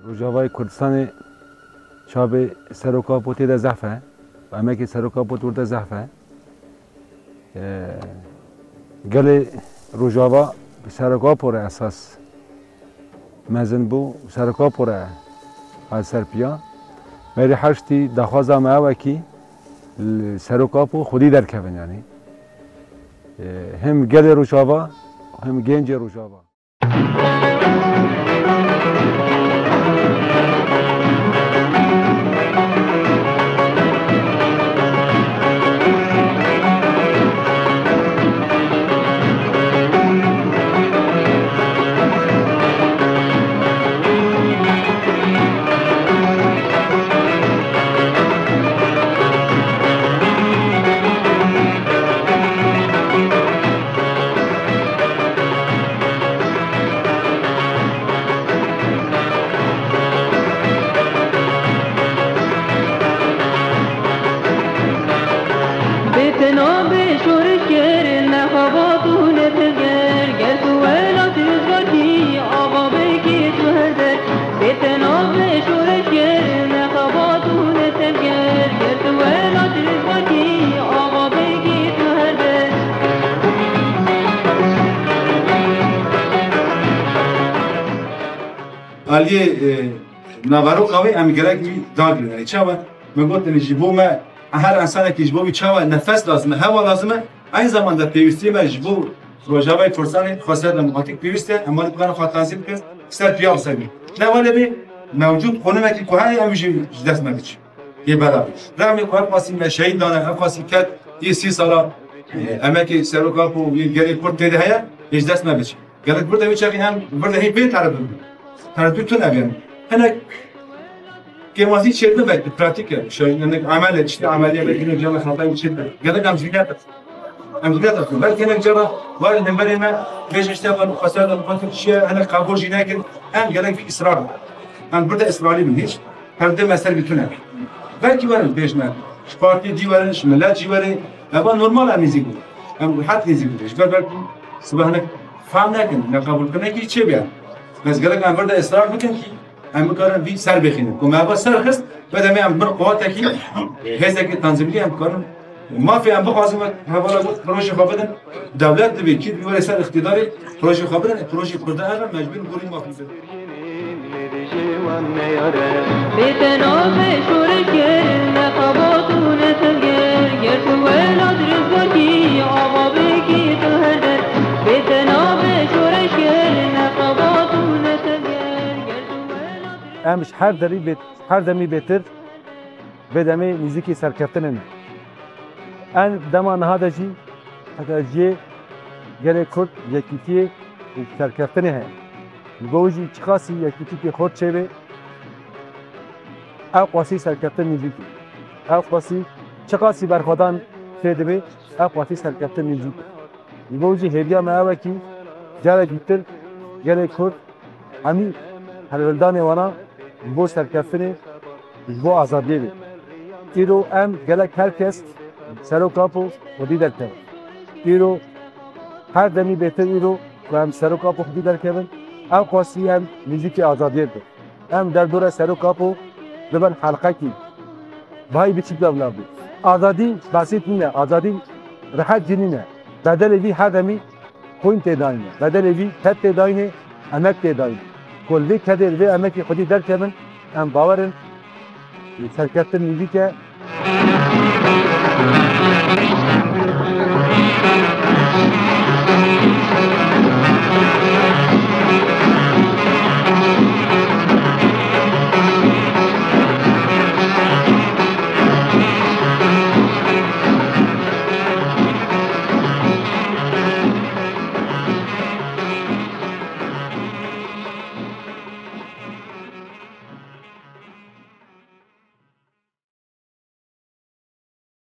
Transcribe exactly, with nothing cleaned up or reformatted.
Rojavayê Kurdistanê çavê Serok Apo tê de zehf e. Emekê Serok Apo tê de zehf e. Ee, gelê Rojava bi Serok Apo re esas mezin bû, Serok Apo re hat ser piya. Berî her tiştî daxwaza me ew e kî li Serok Apo xwedî derkevin, yanî. Ee, hem gelê Rojava, hem gencê Rojava. Bê te navê şoreşger, ne xebat û ne tevger, ger tu welat rizgarkî, ava bêkî tu her der. Bê te navê şoreşger, ne xebat û ne tevger, ger tu welat rizgarkî, ava bêkî tu her der. Aliyê, e, naveroka wê em gerek wî dagrin. Yanî çawa? Me gotin ji bo me, her insanekî ji bo wî çawa nefes lazim e, hewa lazim e. Eynî zamanda pêwîstî me ji bo Rojavayê Kurdistanê xwesaya demokratîk pêwîst e. Em wan dikarin xwe tanzîm bikin, ser piya bisekinin. Ne wele bê mewcûd konumekî ku heye em jî ji dest me biçin. Yê bela. Rehmê ku her qasî me şehîd dane, her qasî ket, yê sî sala, e, emekê Serok Apo û yê gelê Kurd tê de heye, yê ji dest me biçin. Gelek vir de wê çaxê em vir de hê bê tereddût. Tereddût tune bê. Hinek kêmasî çêdibe belkî pratîk e. Şöyle hinek emel e, işte emeliye belkî hinek cana xatayî çêdibe. Gelek em zînet e. Em zînet e. Belkî hinek cara var hemberê me bêje işte ben xwesar da xwesar çiye hinek qebûl jî nekin. Em gelek bir israr. Em bir de israrî bin hiç. Her de mesel bir tune. Belkî werin bêjne. Ji partî dî werin, ji milet jî werin. Eva normal em nêzîk bû. Em rehet nêzîk bû. Ji ber belkî sibe hinek fam nekin, ne qebûlkirinekî çê bûye. Bes gerek em vir de israr bikin kî em bikarin vî ser bixînin. Ku me eva ser xist, ve demê em bin quwatekî, hêzekî tanzîmlî em bikarin. Mafê em bixwazin wek hevala got, projê xwe bidin. Dewlet divê kî were ser îqtîdarê projê xwe bidin. Projê Kurda ev e, mecbûr gorî mafê bidin. Bê te navê şoreşger, ne xebat û ne tevger, ger tu welat rizgarkî, ava bêkî tu her der. Bê te navê şoreşger, ne xebat û ne tevger, ger tu welat rizgarkî. Em ji her derî bê-, her demî bêtir vê demê nêzîkî serkeftinê ne. Em dema niha de jî heta jiyê gelê Kurd yekîtiyê û serkeftinê heye. Ji bo wî jî çiqasî yekîtîkê xurt çêbê, ew qasî serkeftin nêzîk e. Ew qasî, çiqasî berxwedan tê dibê, ew qasî serkeftin nêzîk e. Ji bo wî jî hêviya me ew e kî carekî dir gelê Kurd hemî helwildanê wana ji bo serkeftinê, ji bo azadiyê bê. Îro em gelek her kes Serok Apo xwedî derkevin. Îro her demî bêtir îro ku em Serok Apo xwedî derkevin, ew qasî em nêzîkî azadiyê bin. Em derdora Serok Apo dibin helqekî. Vay biçîk de bila bû. Azadî besît nîne, azadî rehet jî nîne. Bedelê vî her demî xwîn tê dayîne. Bedelê vî ked tê dayîne, emek tê dayîne. Ku li vê kedê, li vê emekê xwedî derkevin, em bawer in, serkeftin nêzîk e.